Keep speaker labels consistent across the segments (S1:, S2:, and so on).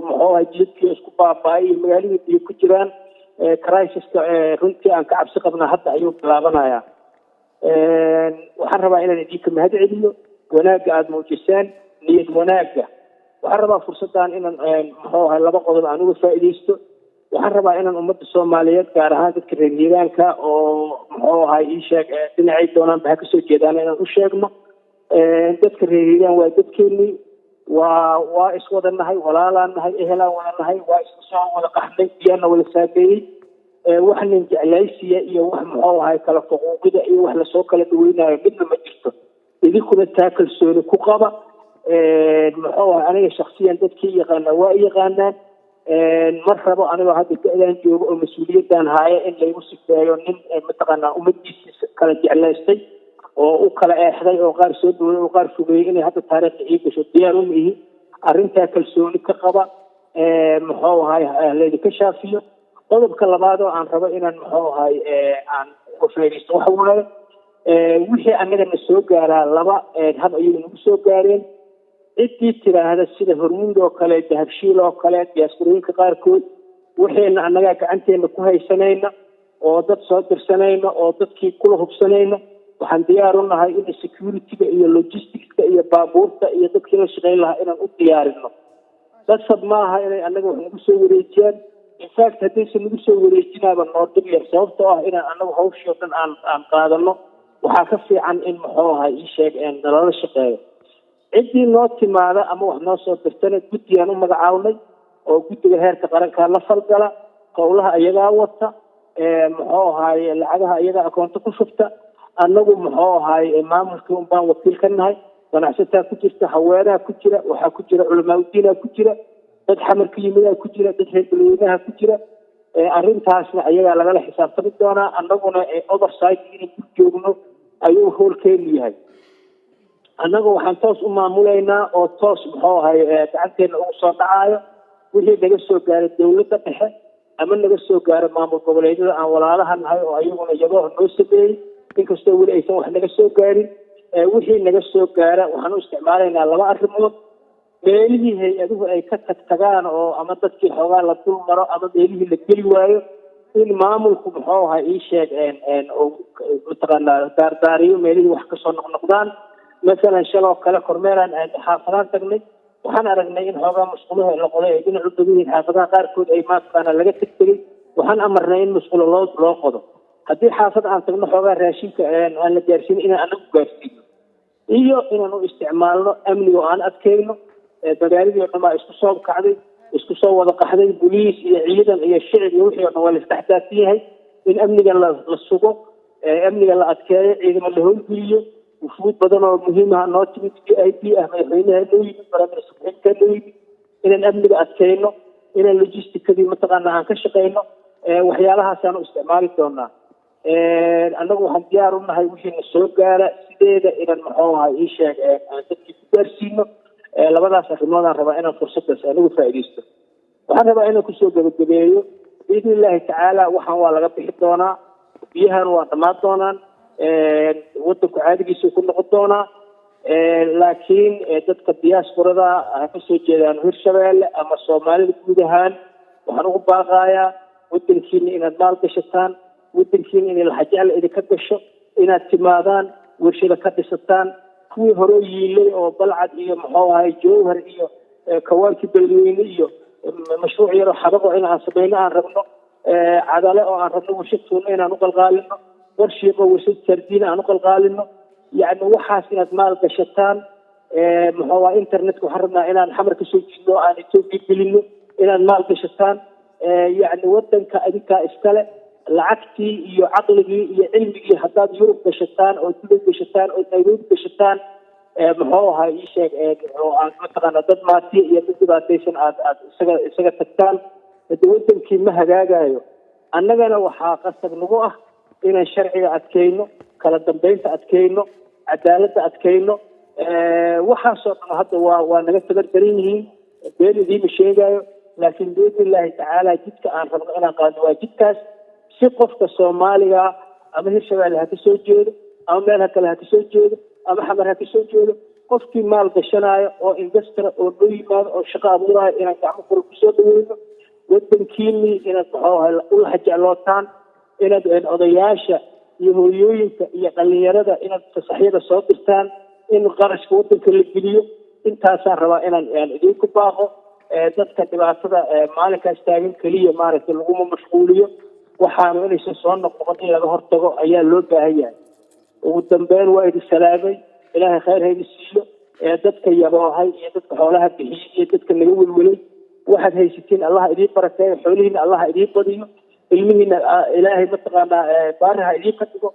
S1: Muxuu ahay, jidadkii isku baaba'ay iyo magaaladii biyo ku jiraan, crisiska runtii aan ka cabsi qabnaa hadda ayuu bilaabanayaa. Waxaan rabaa inaan idinka mahad celiyo wanaagga aada muujiseen, niyad wanaagga. Waxaan rabaa fursaddan inaan, muxuu ahay, laba qodob aan uga faa'iidaysto. Waxaan rabaa inaan ummadda Soomaaliyeed, gaar ahaan dadka reer Hiiraanka oo, muxuu ahay, ii sheeg, dhinacay doonaanba ha kasoo jeedaan, inaan u sheegno dadka reer Hiiraan waa dadkeenii, waa iswada nahay, walaalaan nahay, ehelaan wada nahay, waa isla soo wada qaxnay, biyaana wada saameeyey. Wax nin jeclaysiya iyo wax, muxuu ahay, kala faquuqida iyo wax lasoo kala dhaweynayo midna ma jirto. Idinkuna taa kalsooni ku qaba. Muxuu ahay, aniga shaksiyan dadkii yaqaanaa waa i yaqaanaan. Ma rabo anigoo hadda da-daan joogo oo mas-uuliyaddan haaya in laygu sifeeyo nin mataqaanaa ummadiisi kala jeclaystay oo u kala eexday oo qaar soo dhawey oo qaar fogeeyey inay hadda taariikhda ii gasho diyaar uma ihi. Arrintaa kalsooni ka qaba, muxuu ahay, laydinka shaafiyo. Qodobka labaad oo aan rabo inaan, muxuu ahay, aan uga faaidaysto waxa waaye, wixii annaga na soo gaaraa laba hab ayay nagu soo gaareen. Ciddii tiraahda sida Hormuud oo kale, Dahabshiil oo kale, diyaasbarooyinka qaarkood, waxayna annagaa gacanteena ku haysanayna oo dad soo dirsanayna oo dadkii kula hubsanayna, waxaan diyaar u nahay in security-ga iyo logisticska iyo baabuurta iyo dadkii la shaqayn lahaa inaan u diyaarino. Dasab maaha inay annaga wax nagu soo wareejiyaan. Infact, haddaysan nagu soo wareejinaaba noo dhib yar, sababtoo ah inaan annagu hawshii o dhan aan qaadano waxaa ka fiican in, muxuu ahay, ii sheeg, nalala shaqeeyo. Ciddii noo timaada ama wax noo soo dirtana guddigaan u magacawnay oo guddiga heerka qarankaa la falgala. Howlaha iyagaa wata, muxuu ahaay, lacagaha iyagaa akoonto ku shubta. Annagu, muxuu ahaay, maamulkii un baan wakiil ka nahay. Ganacsataa ku jirta, haweenaha ku jira, waxaa ku jira culamaauddiinaa ku jira, dad Xamar ka yimidaa ku jira, dad reer Beledweynaha ku jira. Arrintaasna iyagaa lagala xisaabtami doonaa. Annaguna oversight inay ku joogno ayuu hoolkeenu yahay. Annagu waxaan toos u maamulaynaa oo toos, muxuu ahay, gacanteena ugu soo dhacaayo wixii naga soo gaaray dowladda dhexe ama naga soo gaaro maamul goboleedyada aan walaalaha nahay oo ayaguna iyagoo noo sameeyey, inkastoo weli aysan wax naga soo gaarin. Wixii naga soo gaara waxaan u isticmaalaynaa laba arrimood: meelihii hay-aduhu ay ka tag tagaan oo ama dadkii xoogaa la dul maro ama meelihii la geli waayo, in maamulku, muxuu ahay, ii sheeg, mataqaanaa, daardaariyo meelihii wax kasoo noqnoqdaan. Masalan, shaloo kale kormeeraan xaafadaan tagnay. Waxaan aragnay in xoogaa musqulaha la qoday ay dhinac u badan yihiin, xaafadaha qaarkood ay mataqaanaa laga tegtegay. Waxaan amarnay in musqulo loo qodo. Haddii xaafad aan tagno xoogaa raashinka aan la gaarsiin, inaan anagu gaarsiino iyo inaan u isticmaalno amniga oo aan adkeyno. Magaaladii o dhan baa isku soo kacday, isku soo wada qaxday, boliis iyo ciidan iyo shicib iyo wixii o dhan waa la isdhex daadsan yahay. In amniga la sugo, amniga la adkeeyo, ciidamo la howlgeliyo. Wufuud badan oo muhiimaha noo timid, VIP ah, madaxweynaha noo yimid, prime-ministerka noo yimid, inaan amniga adkeyno, inaan logisticadii mataqaana aan ka shaqeyno, waxyaalahaasaan u isticmaali doonaa. Annagu waxaan diyaar u nahay wixii na soo gaara sideeda inaan, muxuu ahay, ii sheeg, aan dadkii ku gaarsiino. Labadaas arrimoodaan rabaa inaan fursadaas anigu faa'iidaysto. Waxaan rabaa inaan kusoo gebagabeeyo, biidni Illaahi tacaala, waxaan waa laga bixi doonaa, biyahan waa dhammaan doonaan, waddanku caadigiisa ku noqon doonaa. Laakiin dadka diasporada ha kasoo jeedaan Hirshabeelle ama Soomaalida guud ahaan, waxaan ugu baaqayaa waddankiina inaad maal gashataan, waddankiina inay laxajecla idinka gasho, inaad timaadaan, warshada ka dhisataan. Kuwii hore yiilay oo Balcad iyo, muxuu ahay, Jowhar iyo kawaankii Beledweyne iyo mashruuc yaroo xabaqo in aan samayno aan rabno, Cadale oo aan rabno warshad tuuno inaan uqalqaalino, Warshiiqo warshad sardiina aan uqalqaalino, yacni waxaas inaad maal gashataan. Muxuu ahay, internetka waxaan rabnaa inaan Xamar kasoo jiidno, aan Etoobiya gelino, inaad maal gashataan. Yacni waddanka adinkaa iskale. Lacagtii iyo caqligii iyo cilmigii haddaad Yurub gashataan oo Dubay gashataan oo Nairobi gashataan, muxuu ahay, ii sheeg, oo aad mataqaana dad maatiya iyo dad dhibaataysan aad isaga tagtaan, hade wadankii ma hagaagayo. Annagana waxaa qasab nagu ah inaan sharciga adkeyno, kala dambeynta adkeyno, cadaaladda adkeyno. Waxaasoo dhan hadda waa naga tabar daran yihiin, been idiima sheegayo. Laakiin biidni Illaahi tacaala jidka aan rabno inaan qaadno waa jidkaas, si qofka Soomaaliga ama Hirshabeelle ha ka soo jeedo ama meel ha kale ha ka soo jeedo ama Xamar ha ka soo jeedo Qofkii maal gashanaayo oo investor oo noo yimaado oo shaqo abuuraayo inaan gacmo fura kusoo dhaweyno. Wadankiinii inaad muxuu ula jeclootaan, inaad odayaasha iyo hooyooyinka iyo dhalinyarada inaad fasaxyada soo dirtaan, in qarashka wadanka la geliyo. Intaasaan rabaa inaan idinku baaqo. Dadka dhibaatada maalinkaas taagan keliya maaragtay laguma mashquuliyo, waxaanu inaysan soo noqnoqon in laga hortago ayaa loo baahan yahay. Ugu dambeyn waa idin salaamay, Ilaahay khayr ha idin siiyo. Dadka yaboohay iyo dadka xoolaha bixiyey iyo dadka naga welwelay, waxaad haysatiin Allah idiin barakeeyo, xoolihiina Allah idiin badiyo, ilmihiina Ilaahay mataqaanaa baari ha idiin ka dhigo.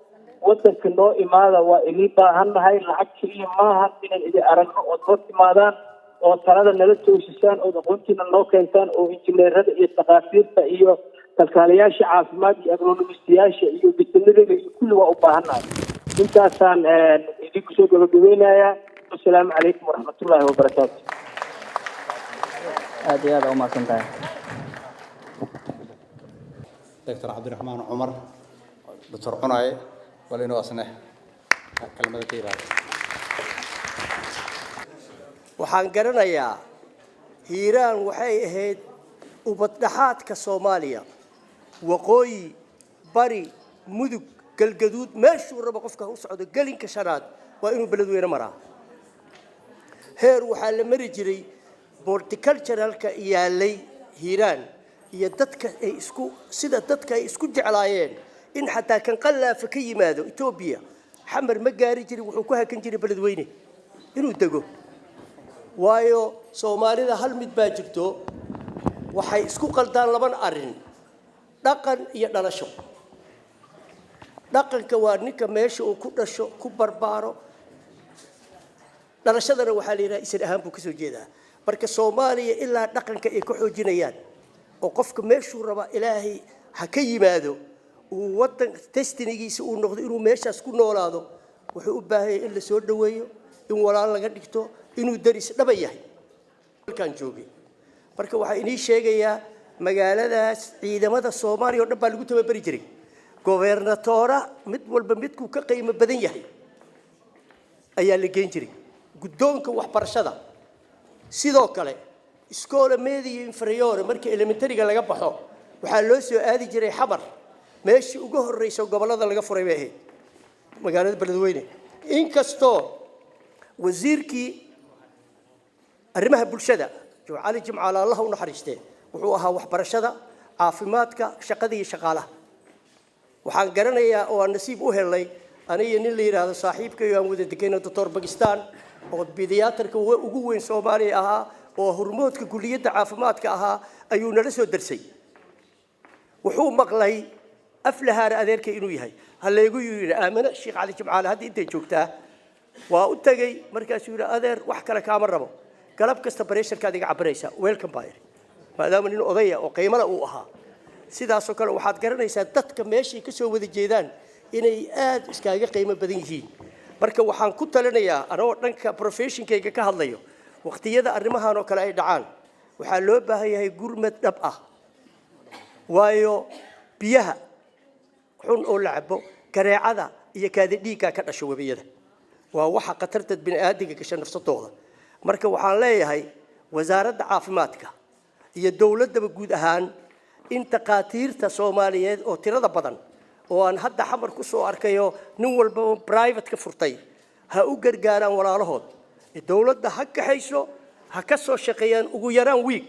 S1: Wadanka noo imaada, waa idiin baahannahay. Lacag keliya maaha, inaan idin aragno ood noo timaadaan oo talada nala toosisaan ood aqoontiina noo keentaan, oo injineerada iyo takhaatiirta iyo kalkaaliyaasha caafimaad iyo agronomistiyaasha iyo veterinariga iyo kulli waa u baahannahay. Intaasaan idinku soo gabagabeynayaa. Wasalaamu calaykum waraxmatullaahi wabarakaatu.
S2: Aad iyo aad aa umahadsan tahay.
S3: Doctor Cabdiraxmaan Cumar, Doctor Cunaye, bal inuu asne kelmada ka yidhaahdo.
S4: Waxaan garanayaa Hiiraan waxay ahayd ubaddhaxaadka Soomaaliya. Waqooyi, bari, Mudug, Galgaduud, meeshuu rabo qofka u socdo, gelinka shanaad waa inuu Beledweyne maraa. Heer waxaa la mari jiray horticulturalka yaalay Hiiraan iyo dadka ay isku sida dadka ay isku jeclaayeen in xataa kan Qallaafa ka yimaado Etoobiya Xamar ma gaari jirin, wuxuu ku hakan jiray Beledweyne inuu dego. Waayo, Soomaalida hal mid baa jirto, waxay isku qaldaan laban arrin: dhaqan iyo dhalasho. Dhaqanka waa ninka meesha uu ku dhasho, ku barbaaro. Dhalashadana waxaa la yidhaha isir ahaan buu kasoo jeedaa. Marka Soomaaliya ilaa dhaqanka ay ka xoojinayaan oo qofka meeshuu raba Ilaahay ha ka yimaado uu wadan destinigiisa uu noqdo inuu meeshaas ku noolaado, wuxuu u baahan yahay in la soo dhoweeyo, in walaal laga dhigto, inuu daris dhaba yahay halkaan joogay. Marka waxaa inii sheegayaa, magaaladaas ciidamada Soomaaliya oo dhan baa lagu tababari jiray. Gobernatora mid walba midkuu ka qiimo badan yahay ayaa la geyn jiray. Guddoonka waxbarashada sidoo kale, scuola media inferiore markii elementaryga laga baxo waxaa loo soo aadi jiray Xamar. Meeshii ugu horreysa gobollada laga furay bay ahayd magaalada Beledweyne. Inkastoo wasiirkii arrimaha bulshada Cali Jimcaale, Allaha u naxariistee, wuxuu ahaa waxbarashada, caafimaadka, shaqada iyo shaqaalaha. Waxaan garanayaa oo aan nasiib u helnay aniga nin la yidhaahdo saaxiibkayo aan wada degayno, Doctor Bakistan, oo pediatrka ugu weyn Soomaaliya ahaa oo hormoodka kulliyadda caafimaadka ahaa, ayuu nala soo darsay. Wuxuu maqlay Aflahaara adeerkay inuu yahay. Halleegu yidhi Aamine Sheekh Cali Jimcaale hadda intay joogtaa. Waa u tegey, markaasuu yidhi: "Adeer, wax kale kaama rabo, galab kasta pressurekaad iga cabiraysaa." "Welcome," baa yidhi, maadaama nin odaya oo qiimala uu ahaa. Sidaasoo kale waxaad garanaysaa dadka meeshay ka soo wada jeedaan inay aad iskaaga qiimo badan yihiin. Marka waxaan ku talinayaa, anagoo dhanka professionkayga ka hadlayo, waqtiyada arrimahan oo kale ay dhacaan waxaa loo baahan yahay gurmad dhab ah. Waayo, biyaha xun oo la cabo, kareecada iyo kaadi dhiiggaa ka dhasho webiyada, waa waxa khatarta bini'aadinka gasha nafsadooda. Marka waxaan leeyahay wasaaradda caafimaadka iyo dowladdaba guud ahaan in takhaatiirta Soomaaliyeed oo tirada badan oo aan hadda Xamar ku soo arkayo, nin walbaba private ka furtay, ha u gargaaraan walaalahood. Dowladda ha kaxayso, ha ka soo shaqeeyaan ugu yaraan week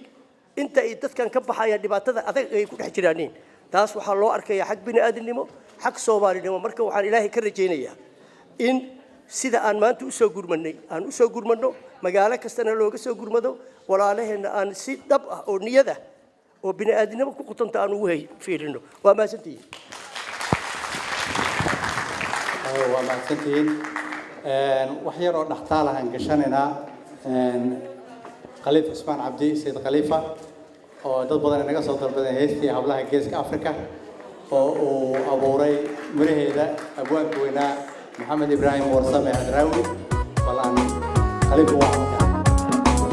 S4: inta ay dadkan ka baxayaan dhibaatada adag ay ku dhex jiraaniin. Taas waxaa loo arkayaa xag bini'aadinimo, xag Soomaalinimo. Marka waxaan Ilaahay ka rajaynayaa in sida aan maanta usoo gurmanay aan usoo gurmanno, magaalo kastana looga soo gurmado, walaalaheenna aan si dhab ah oo niyad ah oo bini'aadinimo ku qutanta aan ugu fiirino. Waa mahadsantihiin.
S3: Waa mahadsantihiin. Wax yar oo dhaxtaal ahaan gashanaynaa. Khaliif Cusmaan Cabdi Sayid Khaliifa, oo dad badan inaga soo dalbadeen heestii Hablaha Geeska Africa, oo uu abuuray miraheeda abwaanka weynaa Maxamed Ibraahim Warsame Hadraawi. Bal aan Khaliifa waa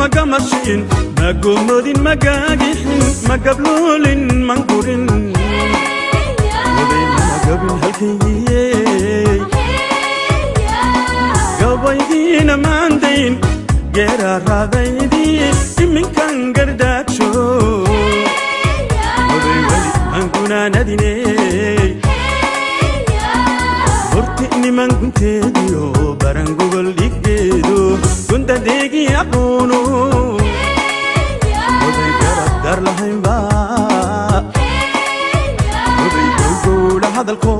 S2: Magamashin, magomodin, magagixin, magabluulin, mangurin. Oday magabin halkaygiyey, gabaydiina maandayn, geeraaraadaydii iminkan gardaajo. Oday weli mangunaanadiney, horti niman gunteediyo baran gogol dhiggeedo gundadeegi aqoono. Oday garab dar lahaynba, oday gowgowla hadalko,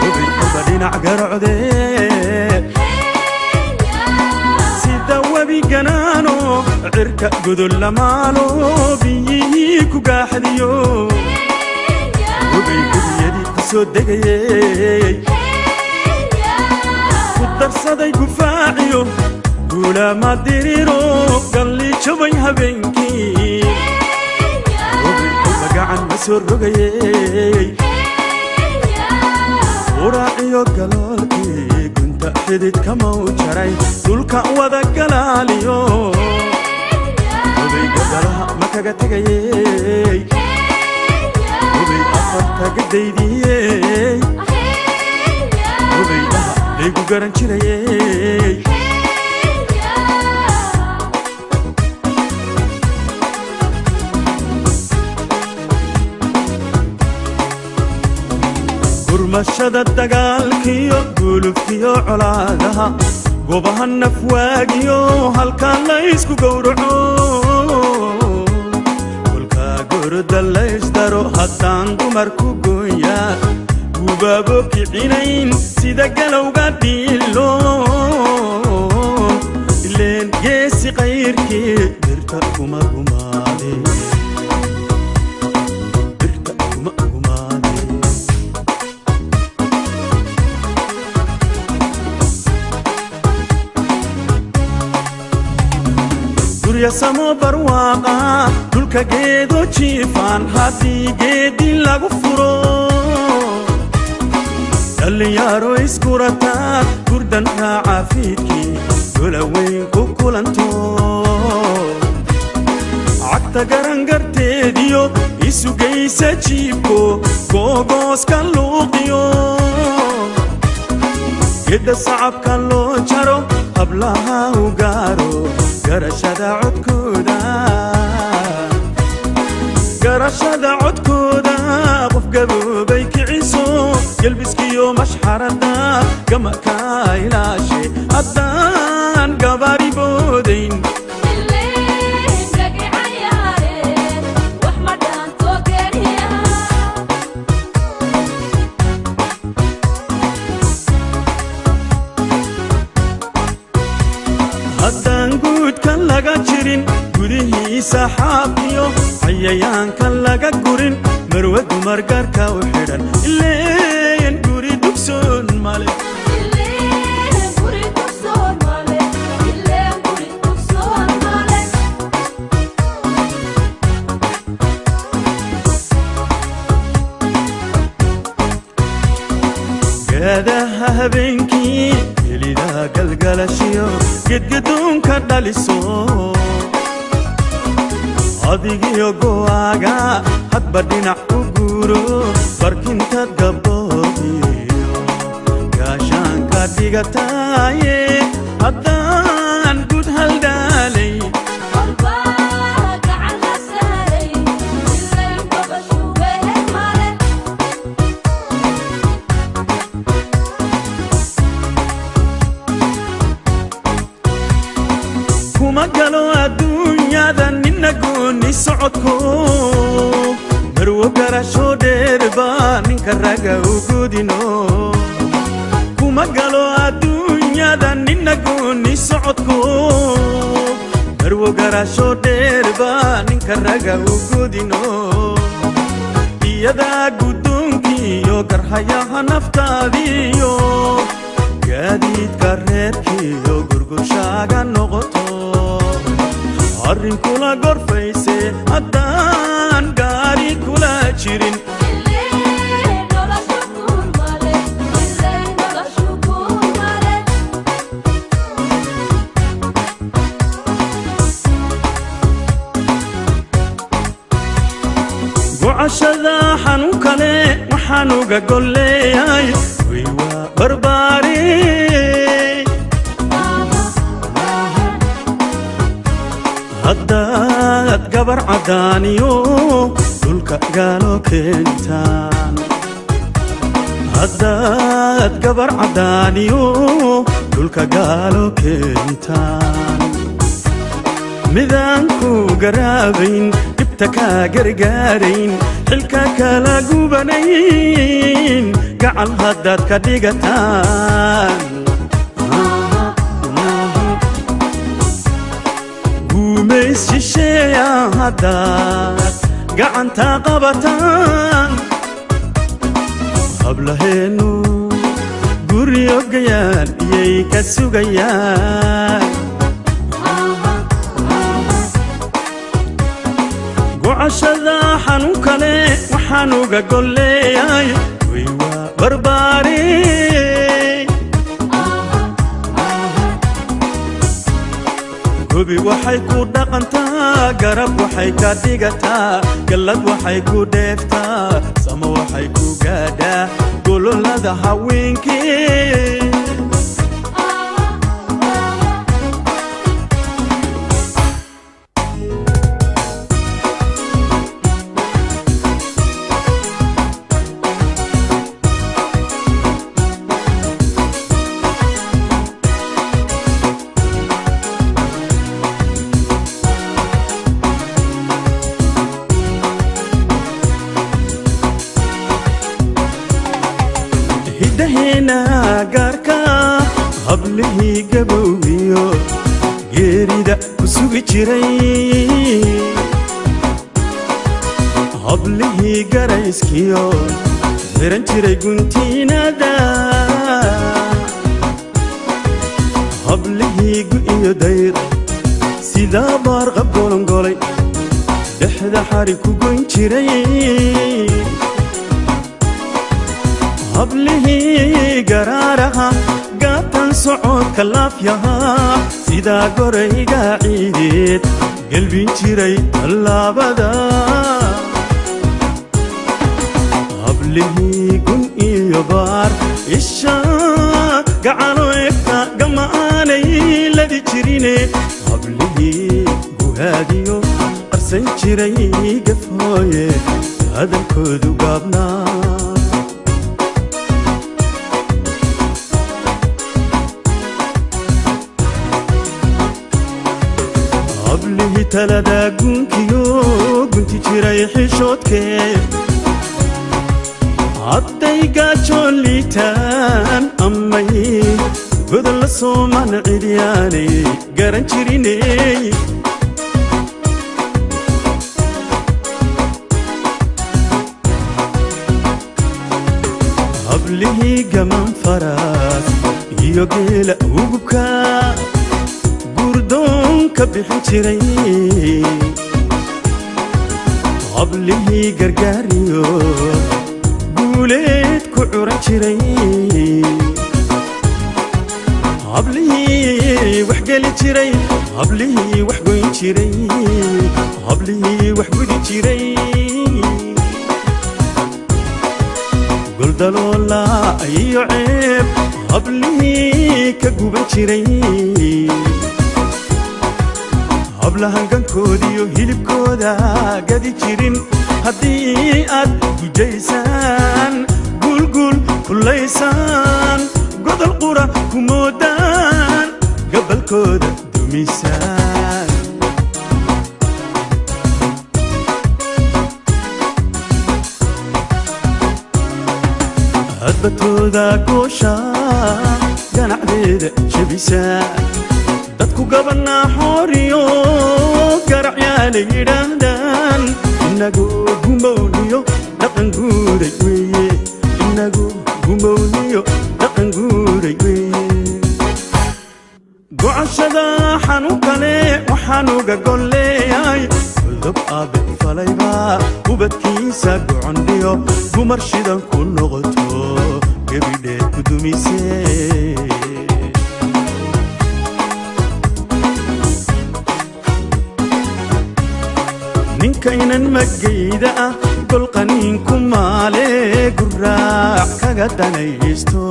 S2: oday kolba dhinac garocde sida webi ganaano cirka godol lamaalo biyihii ku gaaxdiyo. Oday guriyadii ka soo degayey ku darsaday gufaaciyo guulaama diriro galli jabay habeenkii. Oday kolba gacan ma soo rogayey, uraaciyo galoolkii gunta xidid kamau jaray dhulka wada galaaliyo. Oday gabalaha ma kaga tegayey, oday afarta gadaydiyey, oday dhaha laygu garan jirayey. Gurmashada dagaalkiyo gulufkiyo colaadaha, goobaha nafwaagiyo halkaa laysku gowraco, kolkaa gorda laysdaro haddaan dumar ku goonya gubaabo kicinayn sida galowga dhiilo. Ileen geesi kayrkii birta kuma gumaade, birta kuma gumaade. Guryasamo barwaaqa dhulka geedo jiifaan haddii geedi lagu furo, dhallinyaro iskurataa gurdan raaca fiidkii gola weyn ku kulanto, cagta garangarteediyo isugaysa jiibko googooska luuqiyo, gedda sacabka loo jaro hablaha u gaaro garashada codkooda, garashada codkooda qof gaboobay kiciso gelbiskiyo mashxarada gama kaa ilaashe haddaan gabaari boodayn. Haddaan guudka laga jirin gudihiisa xaafiyo cayayaanka laga gurin, marwa dumar gaarka u xidhan ileen guri dugsoon male. Gaadaha habeenkii helidaa galgalashiyo gedgadoonka dhaliso, adigiyo go'aaga hadba dhinac u guuro, barkinta gabboodiyo gaashaanka dhigataaye haddaan gud haldhaalay. Kuma galo adduunyada nina gooni socodko, marwo garasho dheerba ninka raga u gudino. Kuma galo adduunyada nina gooni socodko, marwo garasho dheerba ninka raga u gudino. Iyadaa guddoonkiiyo garhayaha naftaadiyo gaadiidka reerkiiyo gurgurshaaga noqoto, arrin kula gorfayse haddaan gaari kula jirin. Waxaan uga golleeyay way waa barbaare. Haddaad gabar caddaaniyo dhulka gaalo keentaan, haddaad gabar caddaaniyo dhulka gaalo keentaan, midaan ku garaabayn, dhibta kaa gargaarayn, xilka kala gubanayn, gacal haddaad ka dhigataan, guumays shisheeya haddaad gacanta qabataan, hablaheennu guryo gayaan iyay ka sugayaan. Gocashada xanuun kale waxaan uga golleeyay way waa barbaare. Gobi waxay ku dhaqantaa, garab waxay ka dhigataa, gallad waxay ku dheeftaa, samo waxay ku gaadhaa gololada haweenkii. Hiddaheena gaarka, hablihii gabowgiyo geerida ku sugi jiray, hablihii garayskiyo xiran jiray guntiinada, hablihii gu-iyo dayr sidaa baarqab golongolay dhexda xari ku goyn jiray, hablihii garaaraha gaatan socodka laafyahaa sidaa gorayga ciideed gelbin jiray tallaabada, hablihii gun iyo baar isha gacalo egta gama aanay ladi jirine, hablihii guhaadiyo qarsan jiray gafhooye hadalkoodu gaabnaa. Hablihii talada gunkiyo gunti jiray xishoodkee hadday gaajoon liitaan amay godol la sooman cidyaanay garan jiriney. Hablihii gaman faraas iyo geela ugubka gurdoon ka bixin jiray, hablihii gargaariyo guuleed ku curan jiray, hablihii wax geli jiray, hablihii wax goyn jiray, hablihii wax gudi jiray, goldaloola iyo ceeb hablihii ka guban jiray, hablahan gankoodiyo hilibkooda gadi jirin, haddii aad gujaysaan, guulguul kullaysaan, godol qura ku moodaan, gabalkooda dumisaan. Hadbatooda goosha ganacdeeda jebisa, dadku gabanaa xooriyo garacyaala yidhaahdaan, inagu gumowniyo dhaqan guuray weeye, inagu gumowniyo dhaqan guuray weeye. Gocashada xanuun kale waxaan uga golleeyay godob aabe falayba ubadkiisa gocondhiyo gumar shidan ku noqoto gebidhe ku dumise. Ninkaynan magayda ah Golqaniinku maale guraac kaga danaysto.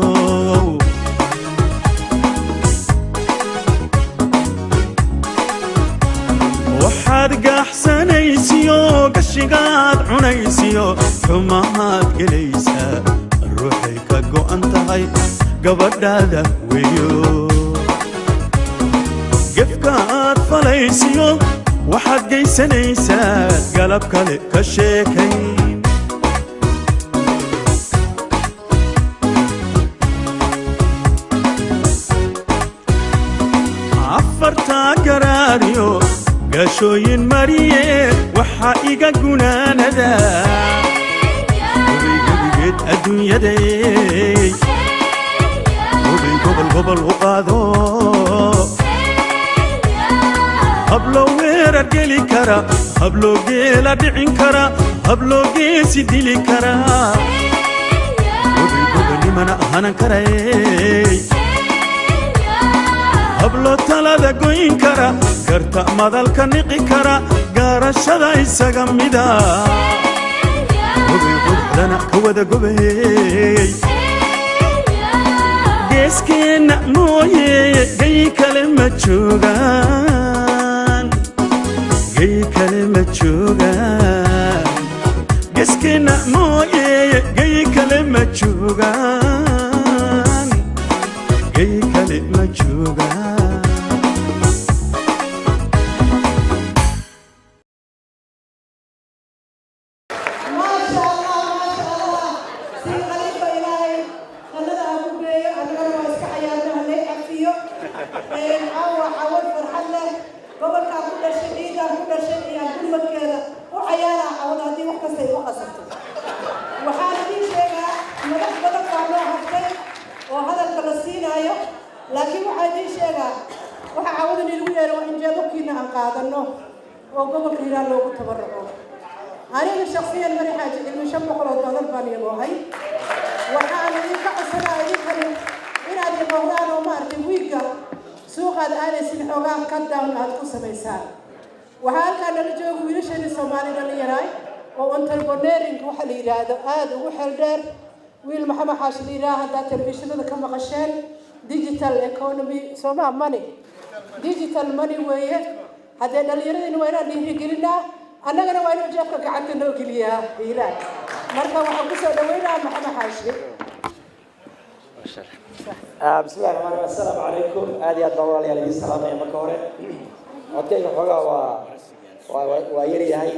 S2: Waxaad gaaxsanaysiyo gashigaad cunaysiyo xumahaad gelaysaa, ruuxay ka go'an tahay gabadhaada weeyo. Gefkaad falaysiyo waxaad geysanaysaa, galab kale ka sheekayn. Afartaa garaariyo gaashooyin mariye, waxaa iga gunaanada gobay gebigeed adduunyaday, gobay gobol gobol u qaado. Hablo weerar geli kara, hablo geela dhicin kara, hablo geesi dili kara, gobay gobanimana hanan karay. Hablo talada goyn kara, garta madalka niqi kara, gaarashada isaga mida, gobay quruxdana ka wada gobay. Geeskeenna mooye gay kale ma joogaan, gay kale ma joogaan. Geeskeenna mooye gay kale ma joogaan, gay kale ma joogaan.
S5: Maasha Allah, maasha Allah. Sayid Khaliifa, Ilaahay jannada ha ku geeyo. Annagana waa iska cayaarna, halay cafiyo. Caawa cawad farxad leh, gobolkaa ku dhashay, ciidaa ku dhashay iyo gurmadkeeda u cayaaraa cawad haddii wax kasta ay u qasabto. Waxaan idiin sheegaa, madax badan baa noo hartay oo hadalka la siinaayo, laakiin waxaa idiin sheegaa, waxa cawadan ilagu yeeray waa in jeebabkiina aan qaadano oo gobolka Hiiraan loogu tabaruco. Aniga shaksiyan, Mari Xaaji Cilmi, $500 baan yaboohay. Waxaan idinka codsanaa idinkani inaad yaboohdaan oo maaragtay wiigga suuqaad aadaysin xoogaa cut down aad ku samaysaan. Waxaa halkaa nala jooga wiilasheeni Soomaali dhalinyaraay oo entrepreneuring waxa la yidhaahdo aada ugu xeel dheer. Wiil Maxamed Xaashi la yidhaha, haddaad telefishinada ka maqasheen, digital economy soomaa, money, digital money weeye. Haddee dhallinyaradayna waa inaan dhiirigelinaa, annagana waa inuu jeebka gacanta noo geliyaa Hiiraan. Marka waxaan kusoo dhaweynaa Maxamed Xaashi.
S6: Bismillahi raxmaan raxiim. Assalaamu calaykum. Aad iyo aad baan, walaalayaal, idiin salaamaya. Marka hore codkayga xoogaa waa yar yahay.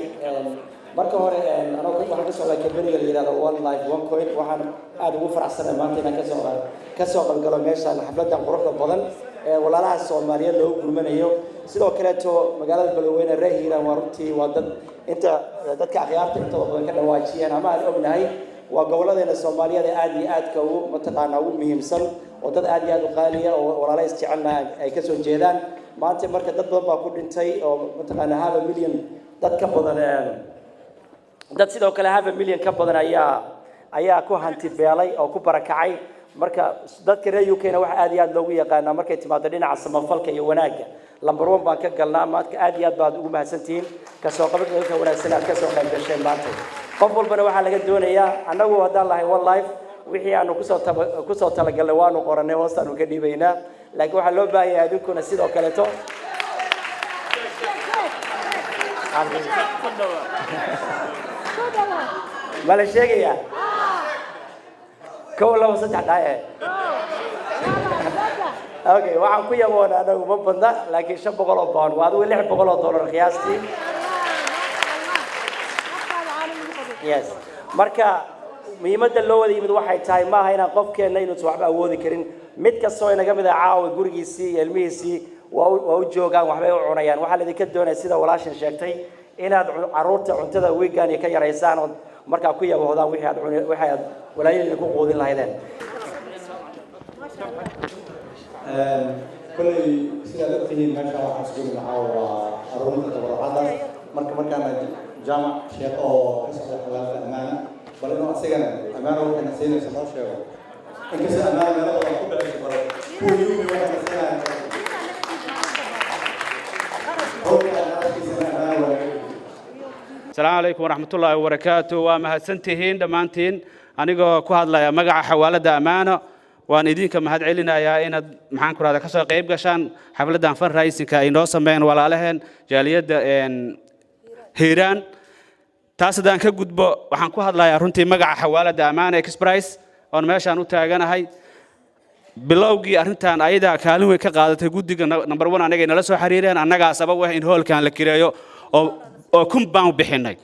S6: Marka hore anoo waxaan ka socdaa companyga la yihahdo One Life One Coin. Waxaan aada ugu faraxsanahay maanta inaan kasoo qaybgalo meeshaan xafladan quruxda badan ee walaalaha Soomaaliyeed loogu gurmanayo. Sidoo kaleeto magaalada Beledweyne, reer Hiiraan waa runtii waa dad inta dadka akhyaarta intooda badan ka dhawaajiyeen ama aan ognahay, waa gobolladeena Soomaaliyeed ee aada iyo aadka ugu mataqaanaa ugu muhiimsan, oo dad aad iyo aad u qaaliya oo walaala isjecelna ay kasoo jeedaan. Maanta marka dad badan baa ku dhintay oo mataqaanaa half a million dad ka badan, dad sidoo kale half a million ka badan ayaa ku hanti beelay oo ku barakacay. Marka dadka reer UK na waxa aad iyo aad loogu yaqaanaa markay timaado dhinaca samafalka iyo wanaagga, number one baan ka galnaa. Maanta aad iyo aad baad ugu mahadsantihiin kasoo qaybgalka wanaagsan aad kasoo qayb gasheen maanta. Qof walbana waxaa laga doonayaa, annagu haddaan lahay One Life, wixii aanu kusoo talagalnay waanu qoranay, hoostaanu ka dhiibaynaa, laakiin waxaa loo baahan yahay adinkuna sidoo kaleeto. Ma la sheegayaa? Kow, labo, saddex, dhaye. Okay, waxaan ku yaboona anagu ma badna, laakiin £500 waa adigu $600 qiyaastii. Yes, marka muhiimadda loo wada yimid waxay tahay maaha inaan qofkeenna inuusan waxba awoodi karin. Mid kastoo inaga mid ah caawa gurigiisii iyo ilmihiisii waa u joogaan, waxbay u cunayaan. Waxaa laidinka doonaya, sida walaashan sheegtay, inaad carruurta cuntada wiigan ka yaraysaan ood markaa ku yabohdaan wixii aad cuni, wixii aad walaalihiina ku quudin lahaydeen.
S3: Kolley sidaad ogtihiin, meesha waxaan isugu nimid waxaa waa aruurinta tabarucaadaas. Marka markaana Jaamac Sheekh oo ka socda xawaalada Ammaana, bal inuu asigana Ammaana waxayna siinayso noo sheego. Inkastoo Ammaana meelo badan ku bixiso, bal kuwa UK waxayna siinayaan howlka naftiisana Ammaana waa.
S7: Asalaamu calaykum waraxmatullaahi wabarakaatu. Waa mahadsantihiin dhammaantiin. Anigoo ku hadlaya magaca xawaaladda Ammaano, waan idinka mahad celinayaa inaad, maxaan ku rahda, ka soo qayb gashaan xafladdan fundraisingka ay noo sameeyeen walaalaheen jaaliyadda Hiiraan. Taas haddaan ka gudbo, waxaan ku hadlayaa runtii magaca xawaaladda Ammaano Express oon meeshaan u taaganahay. Bilowgii arrintan ayadaa kaalin weyn ka qaadatay. Guddiga number one anagay nala soo xiriireen, annagaa sabab u ah in hoolkan la kireeyo oo 1000 baan bixinay.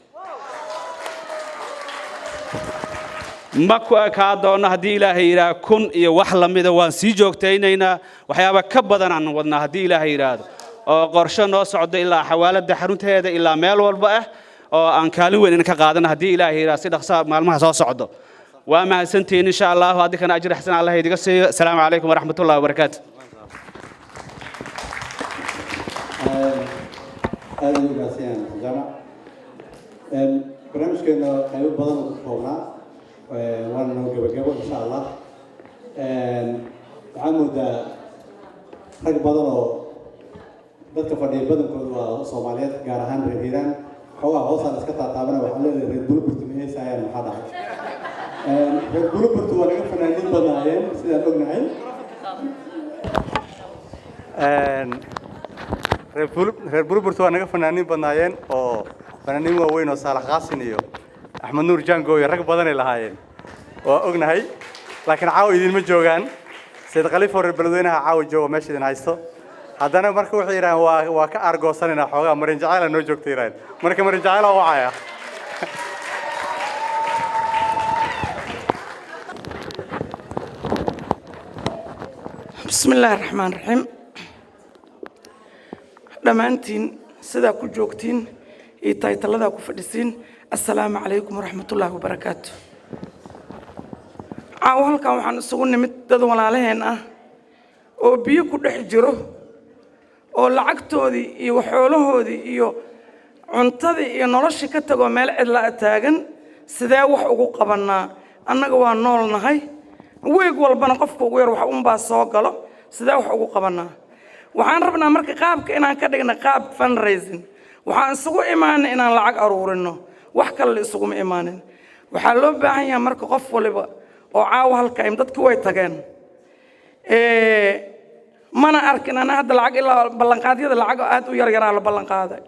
S7: Ma ku ekaa doonno haddii Ilaahay yidhaah. 1000 iyo wax lamida waan sii joogtaynaynaa. Waxyaaba ka badan aan wadnaa haddii Ilaahay yidhaahdo, oo qorshe noo socdo ilaa xawaaladda xarunteeda ilaa meel walba ah oo aan kaalin weyn in ka qaadano haddii Ilaahay yidhaah, si dhaqsa maalmaha soo socdo. Waa mahadsantihiin. Insha Allahu adinkana ajir xasan Allah idiga siiyo. Asalaamu calaykum waraxmatullahi wabarakaatu.
S3: Aad ayuu mahadsan yahay Jaamac. Barnaamijkeena qaybo badan oo ka koobnaa waana noo gebagabo insha Allah. Waxaan moodaa rag badan oo dadka fadhiya badankoodu waa Soomaaliyeed, gaar ahaan reer Hiiraan. Xoogaa hoosaan iska taataabana, waxaan leedahay reer Buluburti ma heesaayaan? Maxaa dhacay? Reer Buluburti waa naga fanaaniin badnaayeen sidaan ognahay. Reer Burburta waa naga fanaaniin badnaayeen oo fanaaniin waaweyn oo Saalax Qaasin iyo Axmed Nuur Jango iyo rag badanay lahaayeen, waa ognahay. Laakiin caawa idinma joogaan. Sayid Khaliif oo reer beledweynaha caawa jooga meesha idin haysto. Haddana marka waxay yidhahaan waa ka aargoosanaynaa xoogaa. Marin Jacayla noo joogta yidhaaheen. Marka Marin Jacayla wacaya.
S8: Bismi illaahi raxmaan raxiim. Dhammaantiin sidaa ku joogtiin iyo taytaladaa ku fadhisiin, assalaamu calaykum waraxmatullaahi wabarakaatu. Caawo halkan waxaan isugu nimid dad walaalaheen ah oo biyo ku dhex jiro oo lacagtoodii iyo xoolahoodii iyo cuntadii iyo noloshii ka tagoo meel cidla taagan. Sidee wax ugu qabannaa? Annaga waa nool nahay. Weeg walbana qofka ugu yar wax unbaa soo galo. Sidee wax ugu qabannaa? Waxaan rabnaa marka qaabka inaan ka dhigna qaab fundraising. Waxaan isugu imaanay inaan lacag aruurino, wax kale la isuguma imaanin. Waxaa loo baahan yahay marka qof waliba oo caawa halka im dadki way tageen, mana arkin ana hadda lacag ilaa ballanqaadyada lacag aad u yar yaraa la ballanqaaday.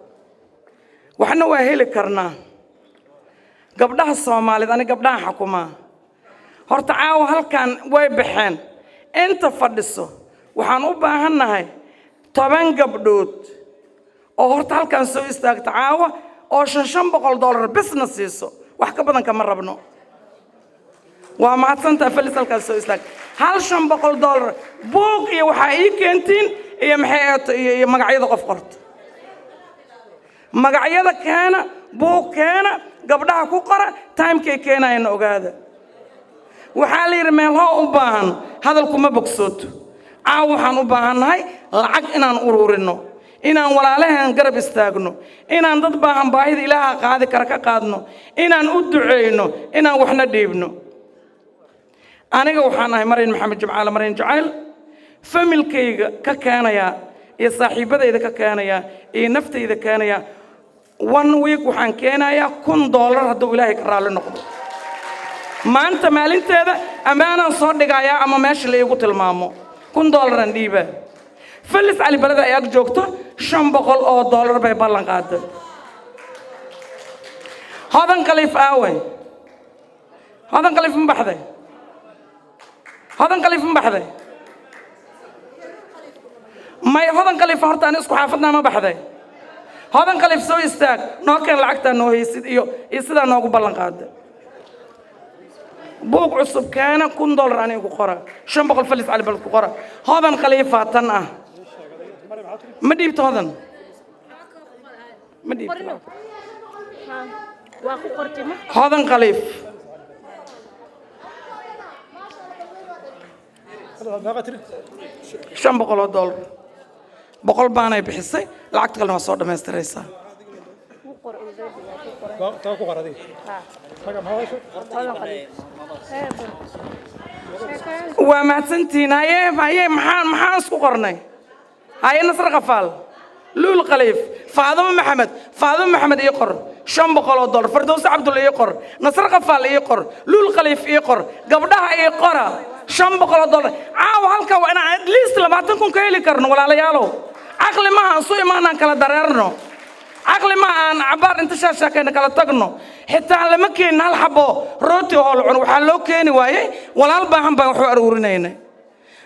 S8: Waxna waa heli karnaa. Gabdhaha Soomaaliyeed, ani gabdhaha xukumaa horta caawa halkan way baxeen. Inta fadhiso waxaan u baahannahay 10 gabdhood oo horta halkan soo istaagta caawa oo $500 bisna siiso. Wax ka badan kama rabno. Waa mahadsantaha. Felis, halkaas soo istaag. Hal $500 buug iyo waxaa ii keentiin iyo maxay eeto iyo magacyada qof qorto. Magacyada keena, buug keena, gabdhaha ku qora. Timekay keenayana ogaada. Waxaa la yidhi meel hoo u baahan hadalkuma bogsooto. Caaw waxaan u baahannahay lacag inaan uruurino, inaan walaalaheen garab istaagno, inaan dad baahan baahida Ilaaha qaadi kara ka qaadno, inaan u duceyno, inaan waxna dhiibno. Aniga waxaan ahay Maryan Maxamed Jimcaale, Maryan Jacayl. Familkayga ka keenayaa iyo saaxiibadayda ka keenayaa iyo naftayda keenayaa. One week waxaan keenayaa $1000 hadduu Ilaahay ka raalli noqdo. Maanta maalinteeda ammaanaan soo dhigayaa ama meesha la iigu tilmaamo $1000 dhiibaa. Felis Cali Balada ay ag joogto $500 bay ballan qaaday. Hodan Khaliif aawe? Hodan Khaliif ma baxday? Hodan Khaliif ma baxday? May Hodan Khaliif horta ani isku xaafadnaa. Ma baxday? Hodan Khaliif, soo istaag. Noo keen lacagtaa noo haysid iyo sidaa noogu ballan qaaday. Buug cusub keena, $1000 aniga ku qora, 500 Felis Cali Balad ku qora. Hodan Khaliifa tan ah ma dhiibto? Hodan ma dhiibto? Hodan Khaliif $500, 100 baanay bixisay, lacagta kalena waa soo dhammaystiraysaa. Waa mahadsantihiin. Haye haye, maxaan isku qornay? Haye, Nasr Kafaal, Luul Khaliif, Faadimo Maxamed, Faadimo Maxamed ii qor. $500. Fardowse Cabdulla ii qor, Nasr Qafaal ii qor, Luul Khaliif ii qor, gabdhaha ii qora $500. Caawa halka waa inaan at least 20,000 ka heli karno. Walaalayaalow, caqli maaha aan su imaanaan kala dareerno. Caqli ma aan cabaar inta shaashaakayna kala tagno. Xitaa lama keenin hal xabo rooti oo la cuno. Waxaa loo keeni waayey walaal baahan baan waxu aruurinaynay.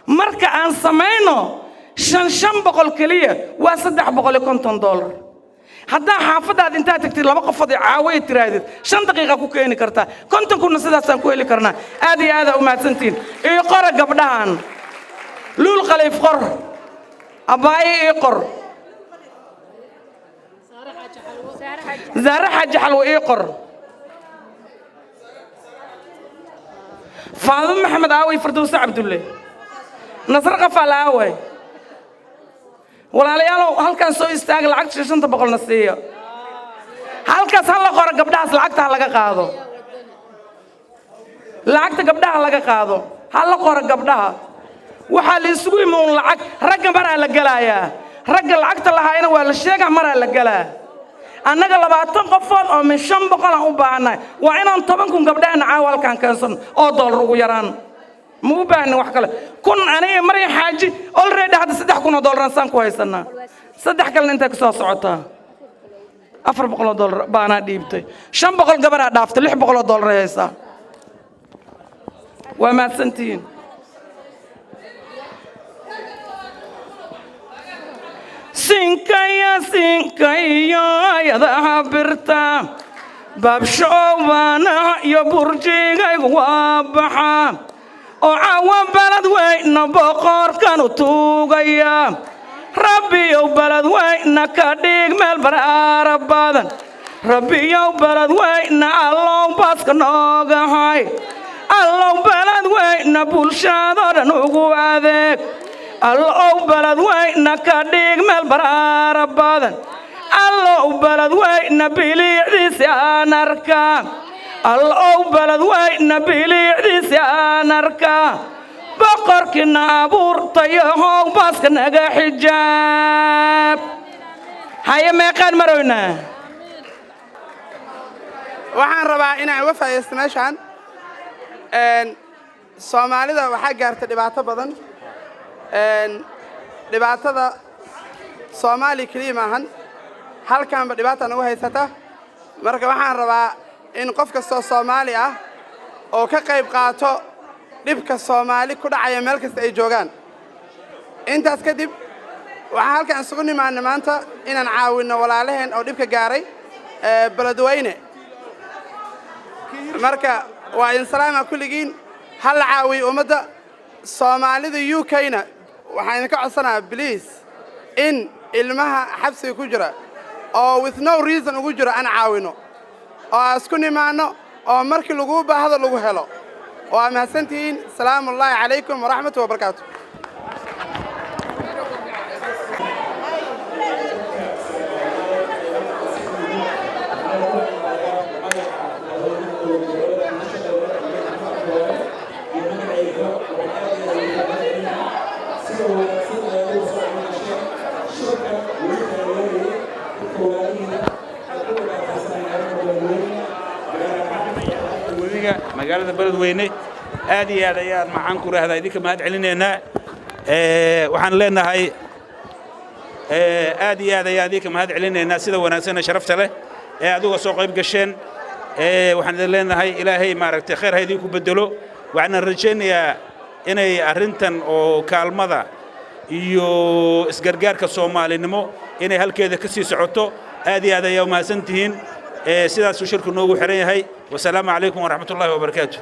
S8: Marka aan samayno 500 keliya, waa $350. Haddaa xaafaddaad intaad tagtid laba qofood ee caawaya tiraahdid, 5 daqiiqa ku keeni kartaa. 50,000-na sidaasaan ku heli karnaa. Aad iyo aadaa u mahadsantihiin. Ii qora gabdhahan. Luul Khaliif qor, abaaye ii qor, Zaare Xaaji Xalwo ii qor, Faadimo Maxamed aaway, Fardowse Cabdulle, Nasr Qafaal aaway. Walaalayaalow, halkaan soo istaaga, lacagta 500-na siiya. Halkaas ha la qoro gabdhahaas, lacagta ha laga qaado, lacagta gabdhaha laga qaado, ha la qoro gabdhaha. Waxaa la isugu imi uun lacag. Ragga maraa la gelaayaa, ragga lacagta lahaayna waa la sheegaa, maraa la gelaa. Annaga 20 qofood oo min 500 aan u baahannahay. Waa inaan 10,000 gabdhahana caawa halkaan keensano oo dollar ugu yaraan. Ma u baahnin wax kale. 1,000 aniga Maryan Xaaji already hadda $3,000 aan saan ku haysanaa, saddex kalena intay kasoo socotaa. $400 baanaa dhiibtay, 500 gabaraa dhaaftay, $600 ay haysaa. Waa mahadsantihiin. Sinkaya sinkayo ayadaha birta baabshoobaanaha iyo burjigaygu waa baxa oo caawa balad weyna boqorkanu tuugaya. Rabbiyow balad weyna ka dhig meel baraara badan. Rabbiyow balad weyna allow baaska noogahay. Allow balad weyna bulshadoo dhan ugu adeeg. Allow balad weyna ka dhig meel baraara badan. Allow balad weyna biliicdiisi aan arkaa. Allow balad weyna biliicdiisi aan arkaa. Boqorkiina abuurtayahow baaska naga xijaab. Haye, meeqaan maroynaa?
S9: Waxaan rabaa inaan uga faa'iidaysto meeshaan. Soomaalida waxaa gaartay dhibaato badan. Dhibaatada Soomaali keliya maahan, halkanba dhibaata nagu haysata. Marka waxaan rabaa in qof kastoo Soomaali ah oo ka qayb qaato dhibka Soomaali ku dhacaya meel kasta ay joogaan. Intaas kadib, waxaan halkan isugu nimaanay maanta inaan caawinno walaalaheen oo dhibka gaaray Beledweyne. Marka waa idin salaama kulligiin. Ha la caawiyo ummadda Soomaalida. UK-na waxaan idinka codsanayaa, please, in ilmaha xabsiga ku jira oo with no reason ugu jiro aan caawino oo aan isku nimaanno oo markii laguu baahdo lagu helo. Waa mahadsantihiin. Salaamu ullaahi calaykum waraxmatu wabarakaatu.
S10: Webiga magaalada Beledweyne, aad iyo aad ayaan maxaan ku rahdaa idinka mahad celinaynaa. Waxaan leenahay aad iyo aad ayaan idinka mahad celinaynaa sida wanaagsan ee sharafta leh ee adiga soo qayb gasheen. Waxaan idin leenahay Ilaahay maaragtay khayr ha idinku bedelo. Waxaan rajaynayaa inay arrintan oo kaalmada iyo isgargaarka Soomaalinimo inay halkeeda ka sii socoto. Aad iyo aad ayaa u mahadsan tihiin. Sidaasuu shirku noogu xiran yahay. Wasalaamu calaykum waraxmatullaahi wabarakaatu.